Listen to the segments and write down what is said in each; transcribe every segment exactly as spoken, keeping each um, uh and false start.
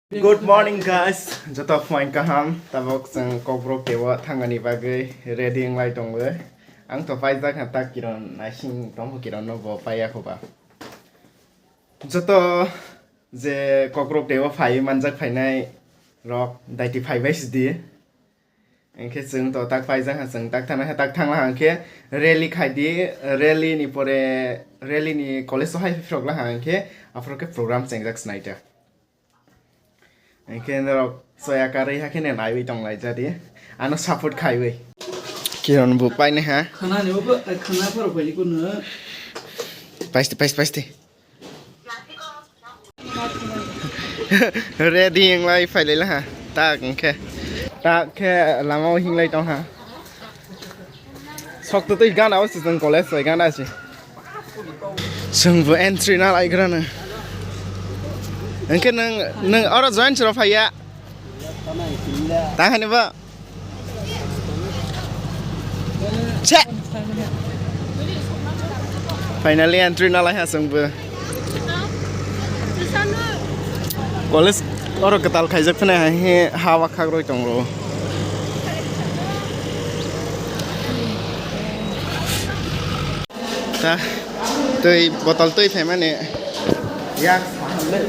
Good morning, guys. Joto phuaing kaham. Tabok chwng Kokborok teibo thangani bagwi ready wnglai tongo. Ang to paijak kha tak Kiron, naising tongkha Kiron no bo paiya kho ba. Joto je Kokborok teibo phaiwi manjak phainai rok daiti phaibai sidi. Hingkhe chwng to tak paijak ha, chwng tak thangna khe, tak thangla ha hingkhe rally khai di, rally ni pore, rally ni college o hai phirok la ha hingkhe aphuru khe program chengjak swnai ta. Hingkhe norok soya karwi ha khe naiwi tong lai ja di, ano support khaiwi. Kiron bo painai ha. Khana ni bo, khana pharo pai ko no. Paiste, paiste, paiste. Ready wnglai phailai laha. Tak hingkhe. Tak khe lama o hinglai tongha. Sok to twi gana o si chwng college bai gana si. Chwng bo entry na lai grana. Hingkhe nwng, nwng oro join sero phaiya. Tang hani bo. Che. Finally entry na lai ha chwngbo. College oro kwtal khaijak phano hai he hawa khagroi tongo. Ta, twi botol twi phaimani. Yak sahan le.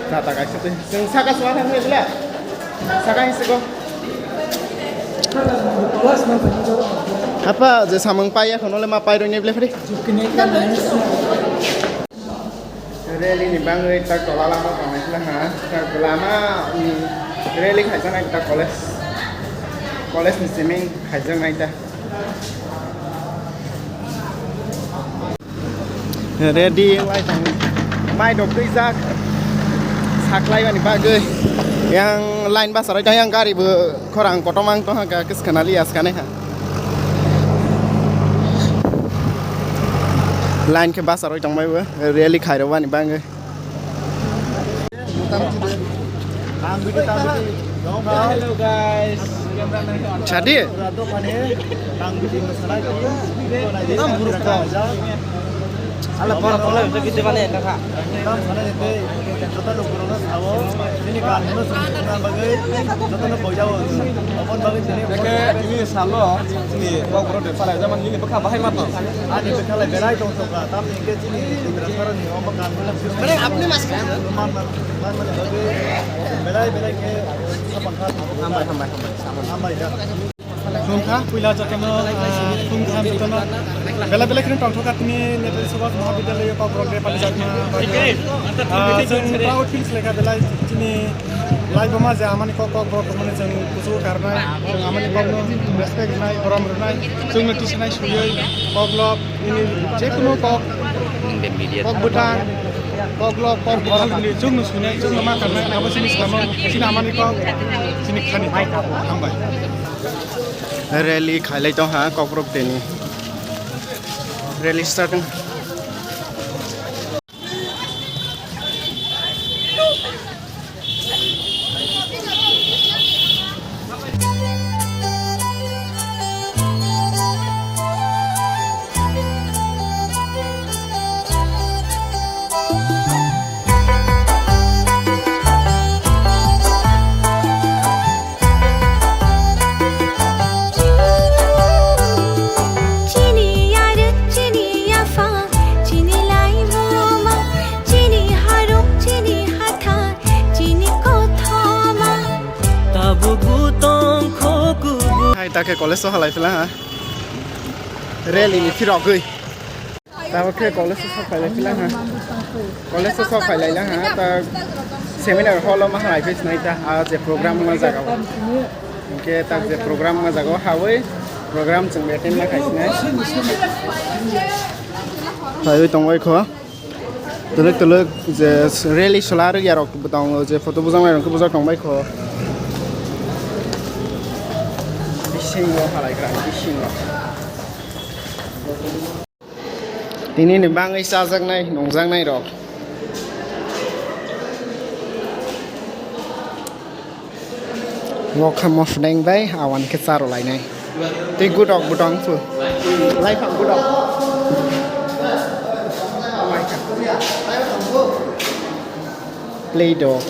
Jata kaisa twi. Chwng saka swa thang le bla. Saka hin siko. Apa je samung paiya khono le ma pai roi ne ble phri. Rally ni bangwi tak tola lama tongnai khlak ha. Tak lama, mm, rally khaijak nai tak college. College ni siming khaijak nai ta. Ready lai tong. Mai dok twi jak. Saklai bani bagwi. Yang line bus roi tong yang gari bo khorang kotomang tong ha ka kis kana lias kane ha. Line khe bus roi tong bai bo. Rally khai rok bani bagwi. Hello guys. Chadi? Ala pura pura itu kita mana ya kakak? Ini salo ini Kokborok de pala zaman ini bekha bahai matang. Ani bekha lai belai tong tong ka, tam ni ke chini Tripura sara ni omo kan. Belai, belai ke. Hambai, hambai, hambai. Hambai da. Khulumkha, puila jotono, ah, khulumkha jotono. Belai, belai kheno tongthok ka tini Netaji Subhas Mahavidyalaya Kokborok de palijakma. Ah, chwng proud feel khlaikha belai chini lai boma je amani kok, Kokborok mane chwng kusu karnai, chwng amani kokno respect rwnai, borom rwnai, chwngno tisanai suyoi, koklop, ini jekunu kok, kok bwtang, koklop, kok bwtang, chwngno sunai, chwngno ma karnai, abo chini samung, chini amani kok, chini khani kok. Hambai. Rally khailai tong ha Kokborok teni. Rally starting. Chini yarwk, chini yaphang, chini laibuma, chini harung, chini hathar, chini kothoma. Tabuk bo tongkho kubui. Hai, ta khe college o halai phila ha. Rally ni phirogwi. Tabuk khe college o sok phailai phila ha. College o sok phailai lang ha. Ta seminar hall o ma halai phis nai ta. A je program ma jaga o. Hingke tak je program ma jaga o hawi program chwng attend ma khai sinai. Phaiwi tongbai kho. Twlwk twlwk je rally sola rwk yarok bo tongo, je photo bujak nai rok bujak tongbai kho. Bisingo halai kha, bisingo. Tini ni bangwi chajaknai, nungjaknai rok. Wokha mosodeng bai awan khe charo lainai. Tei gudok bwtang phu. Laiphang gudok. Play dog.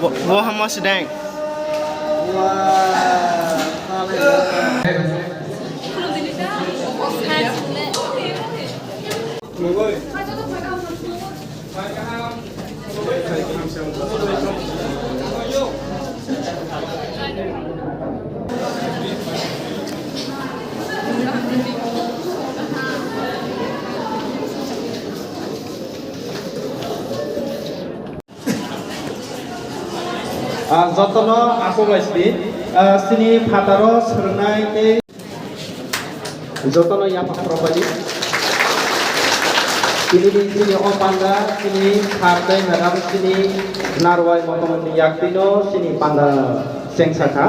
Bo, bo hamo sideng. Ah, jotono aswk lai sidi, ah, chini phataro swrwngnai tei jotono yapha properly. Tini ni chini o panda, chini sir tei madam, chini narwai motom ni yaktwino chini panda chengsa kha.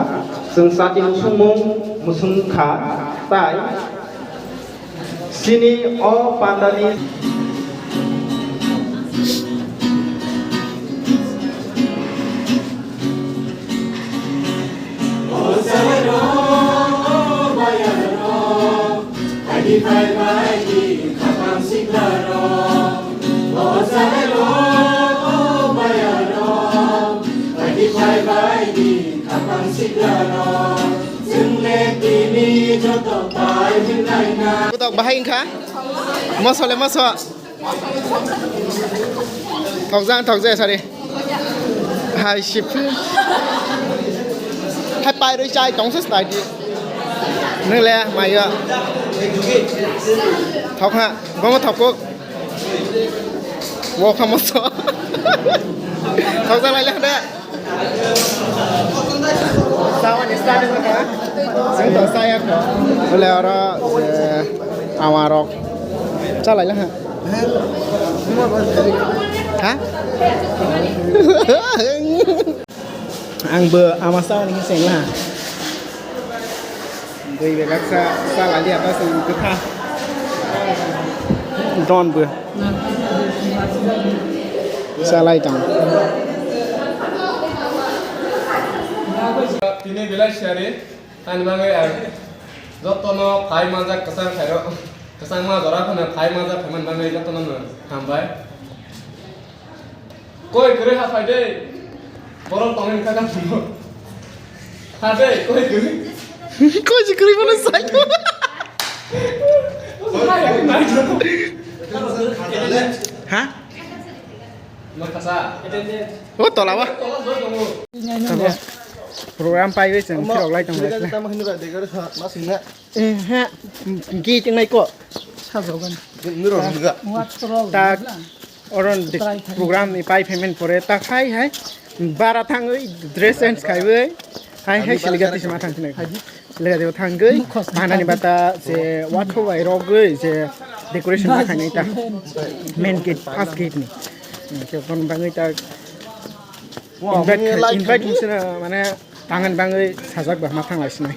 Chwng chati musungmung musung kha, tai Chini o pandani Kutok bahai wngkha. Moso le moso. Thokjak, thokjak, sorry. Hai, sip. Hai, pairwi chai tong se snai di. Nung le, maya. Thok ha, bomo thok kuk. Wo kha moso. Thokjak lai le hade. Chawani starting wngkha. Chwng to chaya kho. Bole oro, eh, amarok. Chalai lang ha. Ha? Ang bo ama chawani khe cheng lang ha. Bui belak sa, sa lali ata chwng kwtha. Don bo. Salai tong. Tini belai siyari, ani bagwi ang jotono phai manjak kwchang khairok, kwchangma jora phano phai manjak phaimani bagwi jotono no hambai. Koi kwrwi ha phai de. Borok tongwi kha kha thungo. Ha de, koi kwrwi. Koi se kwrwi bono sai. Ha? Ma khasa. O tola wa. Tola joi tongo. Tabo program pai bai chwng phirok lai tong lai. Tamo hinwi ba de gari sa, ma singna. Eh, ha. Gi ting nai ko. Sajogan. Nuro nungga. Tak. Oron de program ni pai payment pore ta khai hai bara thangwi dress change khaiwi hai hai Siligati sima thang sinai. Siligati thangwi manani bata se watho bai rogwi se decoration ma khainai ta main gate first gate ni. Ke kon bangwi ta invite invite musina mane tangani bangwi sajak ba ma thang lai sinai.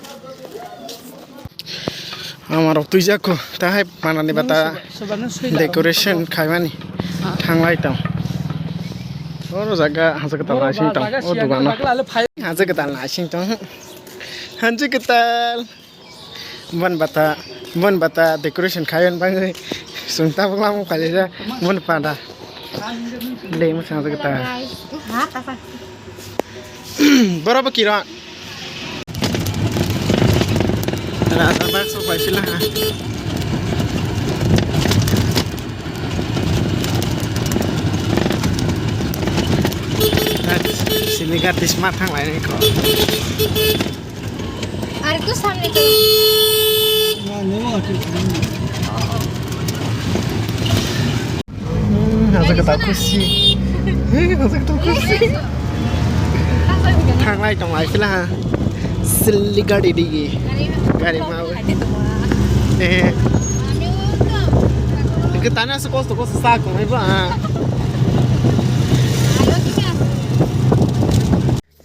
Amarok twijak kho, ta hai manani bata decoration khaimani thanglai tong. Oro jaga haja kwtal naising tong, o dugano. Haja kwtal naising tong. Haja kwtal. Bon bata, bon bata decoration khaion bangwi. Sung tabuk lamung khailai ja, bon pada. Le mo haja kwtal. Boro bo Kiron. Raja bak sok bai sila ha. Sini gratis ma thang lai ko. Are tu samne to. Hmm, haja kwtal khusi. Hmm, haja kwtal khusi. Thanglai tong lai sila ha. Siligati digi. Gari ma. Eh. Kwtana se kosto kosto sa kong ai ba.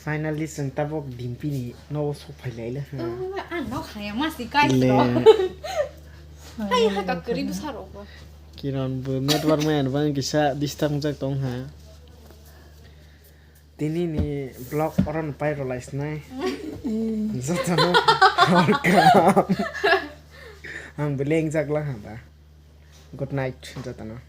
Finally, chwng tabuk Dimpini nogo sok phai lai le. Oh, ang nok haya masi guys. Le. Hai, ha, ka kwrwi bwsa rok bo. Kiron bo network maya ni bagwi kisa disturb wngjak tong ha. Tini ni vlog oro no pai rw lai sinai. Jotono welcome. Ang bo lengjak lang ha da. Good night jotono.